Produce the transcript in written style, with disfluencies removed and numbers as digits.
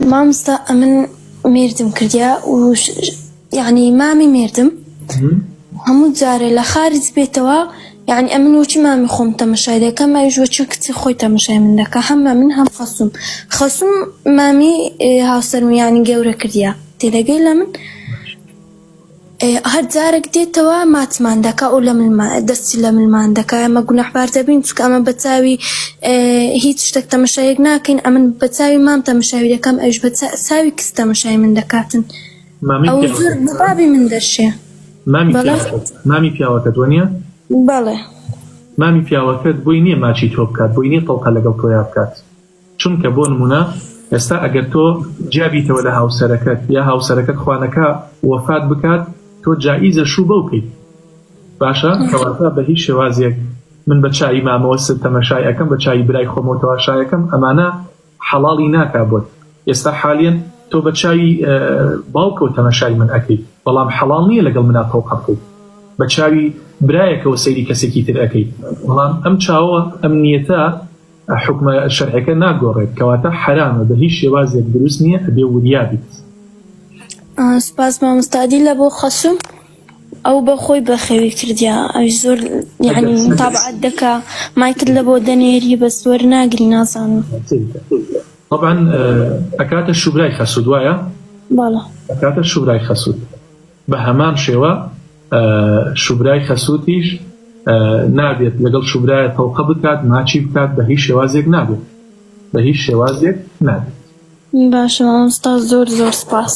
مامۆستا ئەمن مێردم کردیە و یعنی مامی مێردم هەموو جارێ لە خارج بێتەوە یعنی ئەمن وەچی مامی خۆم تەمەشای دەکەم ئەویش وەچی کچی خۆی تەمەشای من دەکا هەم ئەمن هەم خەسوم خەسوم مامی هاوسەرم یعنی گەورە کردیە تێدەگەی لە من هەر جارێک دێتەوە ماچمان دەکا و لە ملمان دەستی لە ملمان دەکا ئێمە گوناحبار دەبین چونکە ئەمە بە چاوی هیچ شتێک تەمەشایەک ناکەین ئەمن بە چاوی مام تەمەشاوی دەکەم ئەویش بە چاوی کچ تەمەشای من دەکاتن مامی ئەو زۆر پیاوەکەت بە بابی من دەشێ مامی بەڵێ پیاوەکەت مامی پیاوەکەت وەنیە؟ بەڵێ. مامی پیاوەکەت بۆی نیە ماچی تۆ بکات بۆی نیە تەوقە لەگەڵ تۆیا بکات چونکە بۆ نمونە ئێستا ئەگەر تۆ جیا بیتەوە لە هاوسەرەکەت یا هاوسەرەکەت خوانەکا وەفات بکات تۆ جائیزە شوو بەو کەیت باشە کەواتە بە هیچ شێوازێک من بە چاوی مامەوە ست تەمەشای ئەکەم بە چاوی برای خۆمەوە تەواشای ئەکەم ئەمانە حەڵاڵی ناکا بۆت ئێستا حالیەن تۆ بە چاوی باوکەوە تەمەشای من ئەکەیت بەڵام حەڵاڵ نییە لەگەڵ منا تەوقە بکەیت بە چاوی برایەکەوە سەیری کەسێکی تر ئەکەیت بەڵام ئەم چاوە ئەم نیەتە حوکمە شەرعەکە ناگۆڕێت کەواتە حەرامە بە هیچ شێوازێک دروست نییە ئەبێ وریا بیت. سوپاس مامۆستا ئەدی لە بۆ خەسوم ئەو بە خۆی بەخێوی کردیا ئەویش زۆر یعنی متابعەت دەکا مایکت لە بۆ دەنێری بەس وەرناگری نازانم. طبعا ئەکاتە شوبرای خەسوود وایە؟ بەڵێ. ئەکاتە شوبرای خەسوود بە هەمان شێوە شوبرای خەسووتیش نابێت لەگەڵ شوبرایە تەوقە بکات ماچی بکات بە هیچ شێوازێک نابێت بە هیچ شێوازێک نابێت. باشە مامۆستا زۆر زۆر سپاس.